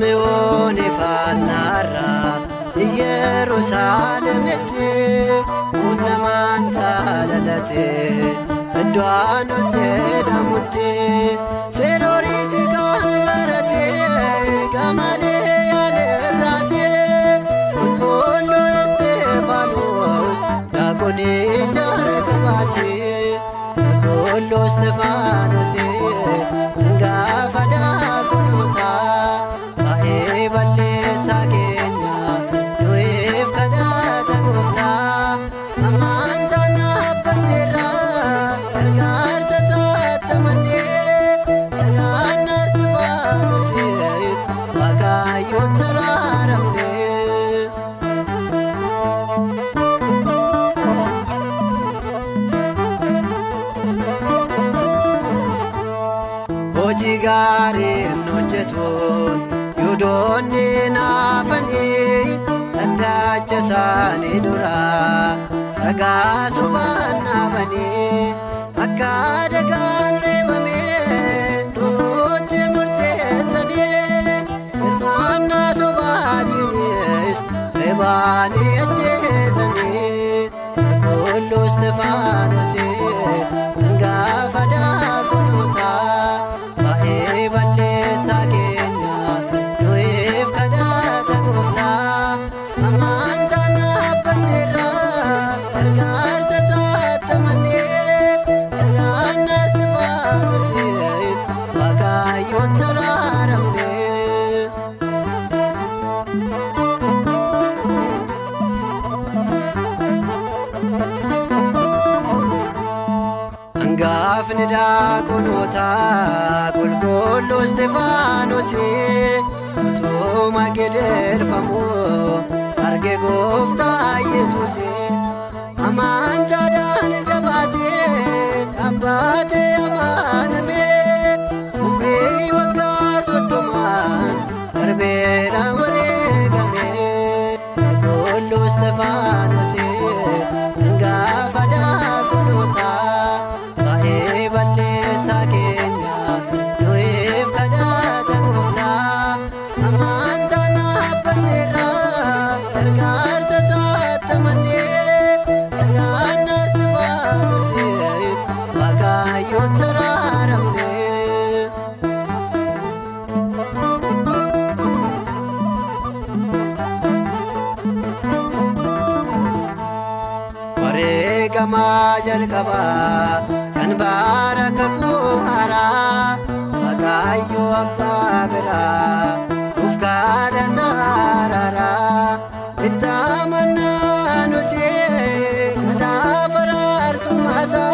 Simi'oon ifaannaarraa Yerusaalemitti hundamaan taalalate iddoo Anos jedhamutti seeroriiti kan barate gamalee yaalirraati qulqulluu Isxifaanos daaqonii jalqabaati qulqulluu Isxifaanos gaafa daaqonotaa baay'ee balleessaa keenya nuyiif kadhata gooftaa amantaan dhaabbanneerraa gargaarsa isaatti amannee kadhaanna Isxifaanos Waaqayyotti araaramne. Hojii gaarii hin hojjetuun Yihudoonni naafanii dhaddacha isaanii duraa ragaa sobaan dhaabanii akka dagaan reebamee duutti murteessanii hirmaannaa sobaatiinis reebaanii ajjeesanii qulqulluu Isxifaanos gaafa daaqonotaa baay'ee balleessaa keenya nuyiif kadhata gooftaa amantaan dhaabbanneerraa gargaarsa isaatti amannee kadhaanna Isxifaanos Waaqayyotti araaramne. Hangaafni daaqonotaa qulqulluu Isxifaanos utuma gidirfamu arge gooftaa Yesuus amantaadhaan jabaatee dhaabbatee amanamee umrii waggaa 30n darbeera wareegame qulqulluu Isxifaanos gaafa daaqonotaa baay'ee balleessaa keenya nuyiif kadhata gooftaa amantaan dhaabbanneerraa gargaarsa isaatti amannee kadhaanna Isxifaanos Waaqayyotti araaramne. Wareegamaa jalqabaa kan bara kakuu haaraa Waaqayyo abbaa biraa nuuf kadhata araaraa itti amannaa nusee kadhaaf araarsummaa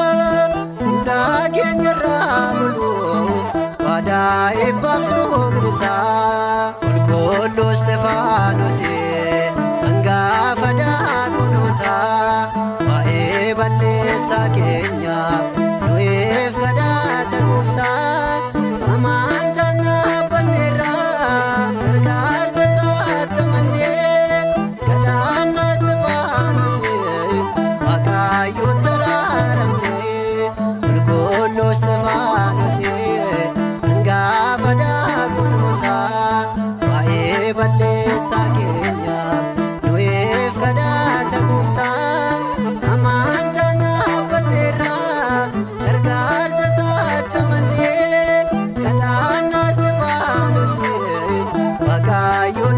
hundaa keenyarraa buluu waadaa eebbaaf suuqnisaa qulqulluu Isxifaanos hangafa daaqonotaa waa'ee balleessaa keenya nuyiif kadhata gooftaa amantaan dhaabbanneerraa gargaarsa isaatti amannee kadhaanna Isxifaanos Waaqayyotti araaramne qulqulluu Isxifaanos hangafa daaqonotaa waa'ee balleessaa keenyaaf nuyiif kadhata gooftaa amantaan dhaabbanneerraa gargaarsa isaatti amannee kadhaanna Isxifaanos Waaqayyotti